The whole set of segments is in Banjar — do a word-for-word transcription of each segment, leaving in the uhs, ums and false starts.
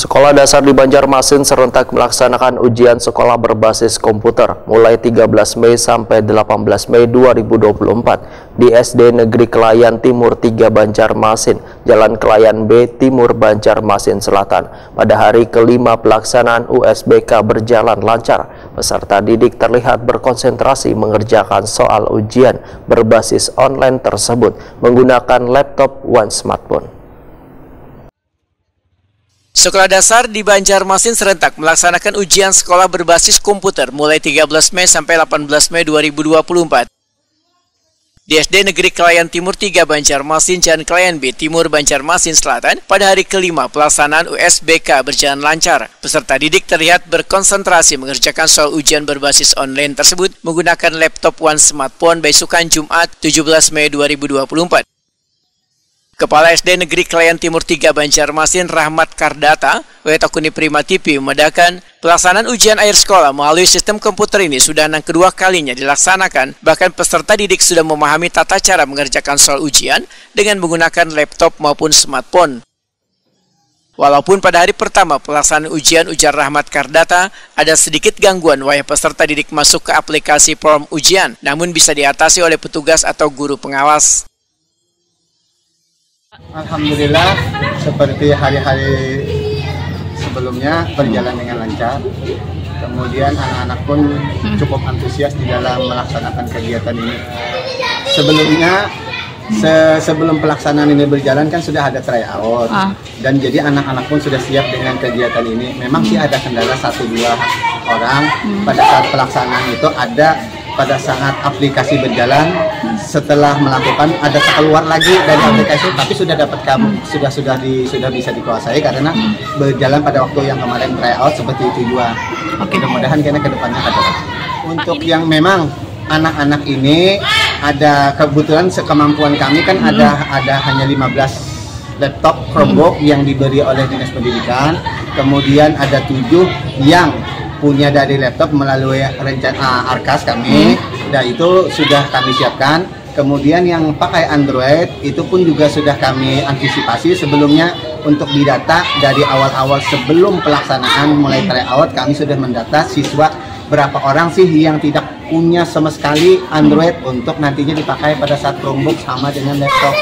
Sekolah dasar di Banjarmasin serentak melaksanakan ujian sekolah berbasis komputer mulai tiga belas Mei sampai delapan belas Mei dua ribu dua puluh empat di S D Negeri Kelayan Timur tiga Banjarmasin, Jalan Kelayan B Timur Banjarmasin Selatan. Pada hari kelima pelaksanaan U S B K berjalan lancar, peserta didik terlihat berkonsentrasi mengerjakan soal ujian berbasis online tersebut menggunakan laptop wan smartphone. Sekolah dasar di Banjarmasin serentak melaksanakan ujian sekolah berbasis komputer mulai tiga belas Mei sampai delapan belas Mei dua ribu dua puluh empat. Di S D Negeri Kelayan Timur tiga Banjarmasin, Jalan Kelayan B Timur Banjarmasin Selatan, pada hari kelima pelaksanaan U S B K berjalan lancar. Peserta didik terlihat berkonsentrasi mengerjakan soal ujian berbasis online tersebut menggunakan laptop wan smartphone baisukan Jumat tujuh belas Mei dua ribu dua puluh empat. Kepala S D Negeri Kelayan Timur tiga Banjarmasin, Rahmat Kardata, W Takuni Prima T V memadakan, pelaksanaan ujian akhir sekolah melalui sistem komputer ini sudah nang kedua kalinya dilaksanakan, bahkan peserta didik sudah memahami tata cara mengerjakan soal ujian dengan menggunakan laptop maupun smartphone. Walaupun pada hari pertama pelaksanaan ujian, ujar Rahmat Kardata, ada sedikit gangguan wayah peserta didik masuk ke aplikasi form ujian, namun bisa diatasi oleh petugas atau guru pengawas. Alhamdulillah, seperti hari-hari sebelumnya berjalan dengan lancar. Kemudian anak-anak pun cukup antusias di dalam melaksanakan kegiatan ini. Sebelumnya, se- sebelum pelaksanaan ini berjalan kan sudah ada tryout. Ah. Dan jadi anak-anak pun sudah siap dengan kegiatan ini. Memang sih ada kendala satu dua orang pada saat pelaksanaan itu, ada pada saat aplikasi berjalan, setelah melakukan ada keluar lagi dari aplikasi, tapi sudah dapat kamu sudah sudah di sudah bisa dikuasai karena berjalan pada waktu yang kemarin tryout seperti itu juga. Oke. Mudah-mudahan kena kedepannya ada. Untuk yang memang anak-anak ini ada kebetulan sekemampuan kami kan ada ada hanya lima belas laptop Chromebook yang diberi oleh Dinas Pendidikan, kemudian ada tujuh yang punya dari laptop melalui rencana uh, Arkas kami, dan itu sudah kami siapkan. Kemudian yang pakai Android itu pun juga sudah kami antisipasi sebelumnya untuk didata dari awal-awal sebelum pelaksanaan mulai tryout kami sudah mendata siswa berapa orang sih yang tidak punya sama sekali Android untuk nantinya dipakai pada saat Chromebook sama dengan laptop.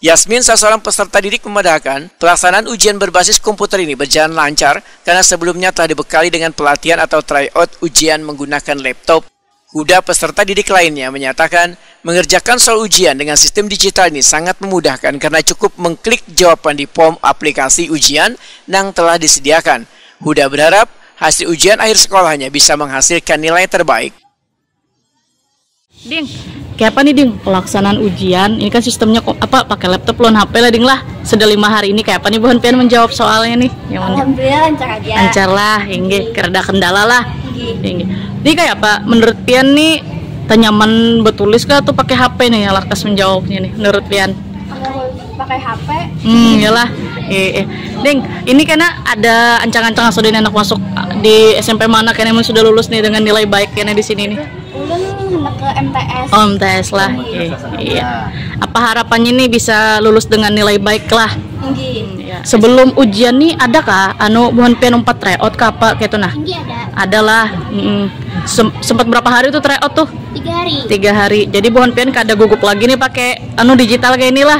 Yasmin, salah seorang peserta didik, memadahakan pelaksanaan ujian berbasis komputer ini berjalan lancar karena sebelumnya telah dibekali dengan pelatihan atau tryout ujian menggunakan laptop. Huda, peserta didik lainnya, menyatakan mengerjakan soal ujian dengan sistem digital ini sangat memudahkan karena cukup mengklik jawaban di form aplikasi ujian yang telah disediakan. Huda berharap hasil ujian akhir sekolahnya bisa menghasilkan nilai terbaik. Ding, kayak apa nih Ding pelaksanaan ujian? Ini kan sistemnya kok apa pakai laptop lawan H P lah Ding lah. Sudah lima hari ini kayak apa nih buhan pian menjawab soalnya nih? Yang mana? Alhamdulillah lancar aja. Lancar lah, inggih. Kerada kendala lah. Inggih. Inggih. Ini kayak apa? Menurut pian nih tenyaman betulis kah atau pakai H P nih yang lakas menjawabnya nih? Menurut pian? Kalau pakai H P, Hmm, iyalah. Eh, eh. Ding, ini kena ada ancang-ancang asa anak masuk di S M P mana kena mun sudah lulus nih dengan nilai baik kena di sini nih. ulun hendak ke M T S. Oh, M T S lah. Eh, iya. Apa harapannya nih bisa lulus dengan nilai baik lah? Inggih. Ya. Sebelum ujian nih ada kah anu buhan pian umpat tryout kah apa gitu nah? Inggih ada. Adalah mm, sem- sempat berapa hari tuh tryout tuh? Tiga hari. Tiga hari. Jadi buhan pian kada gugup lagi nih pakai anu digital kayak inilah.